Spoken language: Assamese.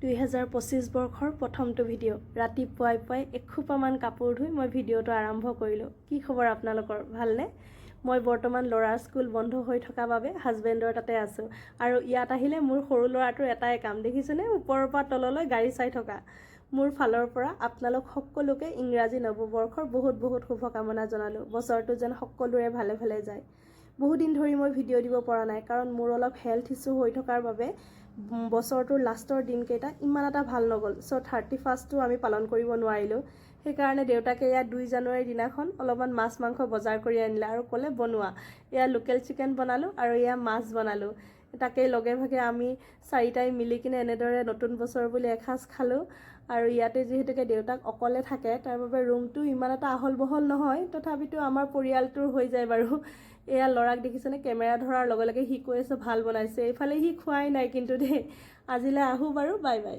2025 বৰ্ষৰ প্ৰথমটো ভিডিঅ'। ৰাতিপুৱাই পুৱাই এসোপামান কাপোৰ ধুই মই ভিডিঅ'টো আৰম্ভ কৰিলোঁ। কি খবৰ আপোনালোকৰ, ভালনে? মই বৰ্তমান ল'ৰাৰ স্কুল বন্ধ হৈ থকা বাবে হাজবেণ্ডৰ তাতে আছোঁ আৰু ইয়াত আহিলে মোৰ সৰু ল'ৰাটোৰ এটাই কাম, দেখিছেনে, ওপৰৰ পৰা তললৈ গাড়ী চাই থকা। মোৰ ফালৰ পৰা আপোনালোক সকলোকে ইংৰাজী নৱবৰ্ষৰ বহুত বহুত শুভকামনা জনালোঁ। বছৰটো যেন সকলোৰে ভালে ভালে যায়। বহুদিন ধৰি মই ভিডিঅ' দিব পৰা নাই, কাৰণ মোৰ অলপ হেল্থ ইছ্যু হৈ থকাৰ বাবে বছৰটোৰ লাষ্টৰ দিনকেইটা ইমান এটা ভাল নগ'ল। চ' 31টো আমি পালন কৰিব নোৱাৰিলোঁ। সেইকাৰণে দেউতাকে ইয়াত 2 জানুৱাৰীৰ দিনাখন অলপমান মাছ মাংস বজাৰ কৰি আনিলে আৰু ক'লে বনোৱা। এয়া লোকেল চিকেন বনালোঁ আৰু এয়া মাছ বনালোঁ। তাকেই লগে ভাগে আমি চাৰিটাই মিলি কিনে এনেদৰে নতুন বছৰ বুলি এসাঁজ খালোঁ। আৰু ইয়াতে যিহেতুকে দেউতাক অকলে থাকে, তাৰ বাবে ৰুমটো ইমান এটা আহল বহল নহয়, তথাপিতো আমাৰ পৰিয়ালটোৰ হৈ যায় বাৰু। এয়া ল'ৰাক দেখিছেনে, কেমেৰা ধৰাৰ লগে লগে সি কৈ আছে ভাল বনাইছে। এইফালে সি খোৱাই নাই কিন্তু দেই। আজিলৈ আহোঁ বাৰু, বাই বাই।